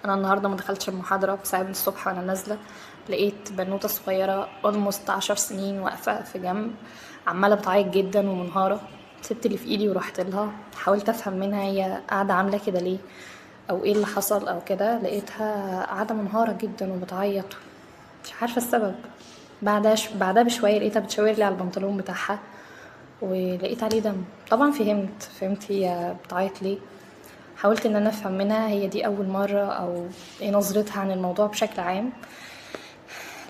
انا النهارده ما دخلتش المحاضرة بسبب الصبح وانا نازله لقيت بنوته صغيرة almost 10 سنين واقفة في جنب عماله بتعيط جدا ومنهاره. سبت اللي في ايدي ورحت لها، حاولت افهم منها هي قاعدة عامله كده ليه او ايه اللي حصل او كده. لقيتها قاعدة منهاره جدا وبتعيط، مش عارفه السبب. بعدها بشوية لقيتها بتشاور لي على البنطلون بتاعها ولقيت عليه دم. طبعا فهمت هي بتعيط ليه. حاولت ان انا افهم منها هي دي اول مرة او ايه نظرتها عن الموضوع بشكل عام.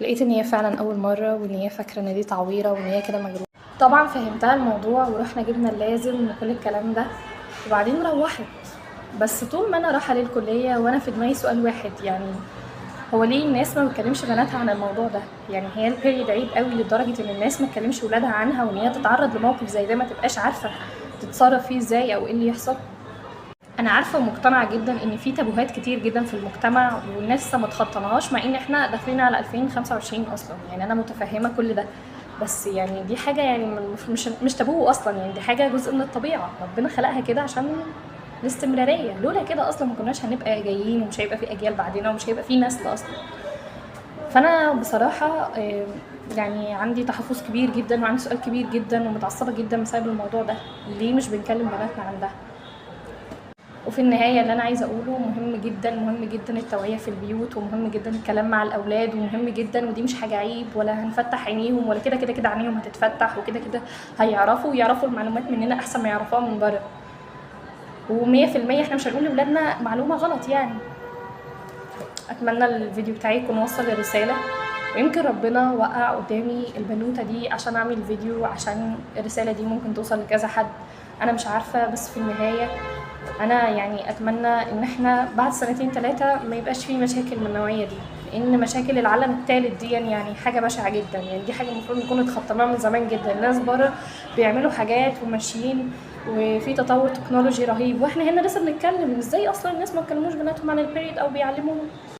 لقيت ان هي فعلا اول مرة، وان هي فاكره ان دي تعويره وان هي كده مجروحة. طبعا فهمتها الموضوع ورحنا جبنا اللازم وكل الكلام ده، وبعدين روحت. بس طول ما انا رايحة للكليه وانا في دماغي سؤال واحد، يعني هو ليه الناس ما بتكلمش بناتها عن الموضوع ده؟ يعني هي ال period عيب قوي لدرجة ان الناس ما تكلمش ولادها عنها، وان هي تتعرض لموقف زي ده ما تبقاش عارفه تتصرف فيه ازاي او ايه اللي يحصل؟ انا عارفه ومقتنعه جدا ان في تابوهات كتير جدا في المجتمع والناس لسه ما تخطناهاش، مع ان احنا داخلين على 2025 اصلا. يعني انا متفهمه كل ده، بس يعني دي حاجة يعني مش تابوه اصلا، يعني دي حاجة جزء من الطبيعة، ربنا خلقها كده عشان الاستمرارية. لولا كده اصلا ما كناش هنبقى جايين، ومش هيبقى في اجيال بعدنا، ومش هيبقى في نسل اصلا. فانا بصراحة يعني عندي تحفظ كبير جدا وعندي سؤال كبير جدا ومتعصبه جدا بسبب الموضوع ده، ليه مش بنكلم بناتنا عن ده؟ وفي النهاية اللي انا عايزه اقوله، مهم جدا مهم جدا التوعية في البيوت، ومهم جدا الكلام مع الاولاد، ومهم جدا، ودي مش حاجة عيب ولا هنفتح عينيهم ولا كده كده كده عينيهم هتتفتح، وكده كده هيعرفوا ويعرفوا المعلومات مننا احسن ما يعرفوها من بره. ومية في المية احنا مش هنقول لولادنا معلومة غلط. يعني اتمنى الفيديو بتاعي يكون وصل الرسالة، ويمكن ربنا وقع قدامي البنوتة دي عشان اعمل فيديو، عشان الرسالة دي ممكن توصل لكذا حد، انا مش عارفة. بس في النهاية انا يعني اتمنى ان احنا بعد سنتين تلاتة ما يبقاش في مشاكل من النوعية دي، لان مشاكل العالم التالت دي يعني حاجة بشعة جدا. يعني دي حاجة المفروض نكون اتخطيناها من زمان جدا. الناس بره بيعملوا حاجات وماشيين وفي تطور تكنولوجي رهيب، واحنا هنا لسه بنتكلم ازاي اصلا الناس ما اتكلموش بناتهم عن ال period او بيعلموهم.